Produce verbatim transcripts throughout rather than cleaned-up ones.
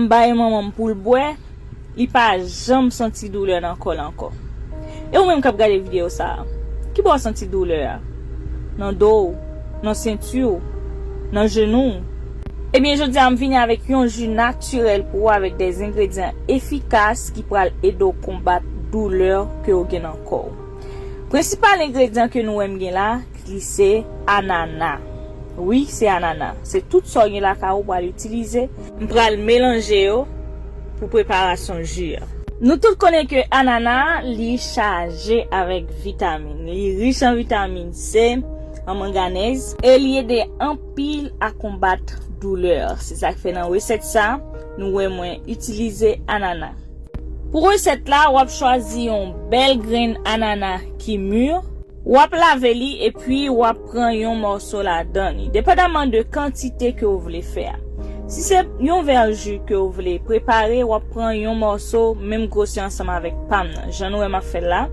M bay manman m pou l bwè, li pa janm santi doulè nan kò l ankò. E ou menm k ap gade videyo sa a, ki bò w santi doulè a? Nan do w, nan senti w, nan jenou w? Ebyen, jodi a m vini avèk yon ji natirèl pou ou avèk de engredyan efikas ki pral ede w konbat doulè ke w gen nan kò w. Prensipal engredyan ke nou wè m gen la, li se anana. Wi, se anana. Se tout sa w gen lakay ou pral itilize. M pral melanje yo pou preparasyon ji a. Nou tout konnen ke anana, li chaje avèk vitamin. Li rich an vitamin C, an manganèz, e li ede anpil a konbat doulè. Se sa k fè nan resèt sa, nou wè mwen itilize anana. Pou resèt la, w ap chwazi yon bèl grenn anana ki mi. W ap lave li epi w ap pran yon mòso ladan li, depandaman de kantite ke w vle fè a. Si se yon vè ji ke w vle prepare, w ap pran yon mòso menm gwosè ansanm avèk pa m nan. Jan nou wè m ap fè l la,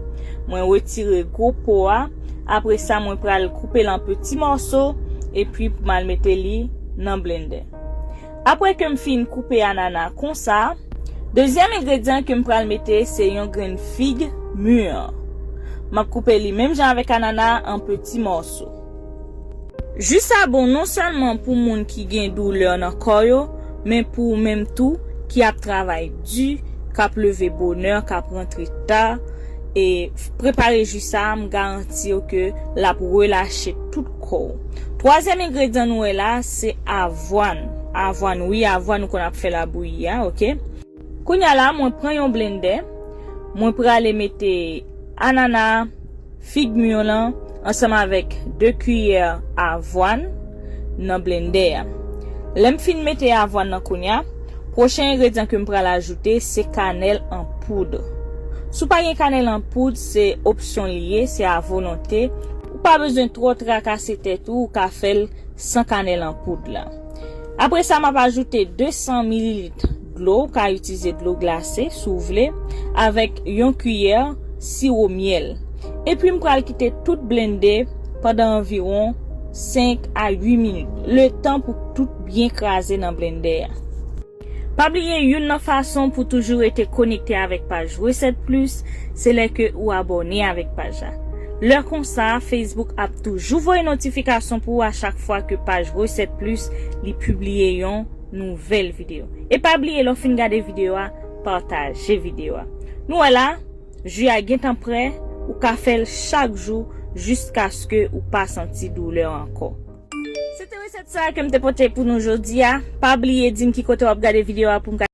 mwen retire gwo po a. Apre sa, mwen pral koupe l an peti mòso epi pou m al mete li nan blendè. Apre ke m fin koupe anana konsa, dezyèm engredyan ke m pral mete se yon grenn fig mi. M ap koupe li menm jan avèk anana an peti mòso. Ji sa bon non sèlman pou moun ki gen doulè nan kò yo, men pou ou menm tou ki ap travay di, k ap leve bonè, k ap rantre ta, e prepare ji sa, m garanti w ke l ap relache tout kò w. Twazyèm engredyan nou wè la, se avwàn. Avwàn, wi, avwàn nou konn ap fè labouyi a, oke? Kounye a la, mwen pran yon blendè, mwen prale mete anana, fig mi lan, ansanm avèk de kiyè avwàn nan blendè a. Lè m fin mete avwàn nan kounye a, pwochen engredyan ke m pral ajoute, se kanèl an poud. Si w pa gen kanèl an poud, se opsyon li ye, se a volonte. Ou pa bezwen twò trakase tèt ou, ou ka fè l san kanèl an poud la. Apre sa, m ap ajoute de san mililit dlo, ou ka itilize dlo glase si w vle, avèk yon kiyè siwo myèl. Epi m pral kite tout blende pandan anviwon senk a uit minit, letan pou tout byen kraze nan blendè a. Pa bliye, youn nan fason pou toujou rete konekte avèk paj Resèt Plis, se lè ke ou abòne avèk paj la. Lè konsa, Facebook ap toujou voye notifikasyon pou ou a chak fwa ke paj Resèt Plis li pibliye yon nouvèl videyo. E pa bliye, lè w fin gade videyo a, pataje videyo a. Nou wè la, ji a gentan prè, ou ka fè l chak jou jiskaske ou pa santi doulè ankò. Se te resèt sa a ke m te pote pou nou jodi a. Pa bliye di m ki kote w ap gade videyo a pou m ka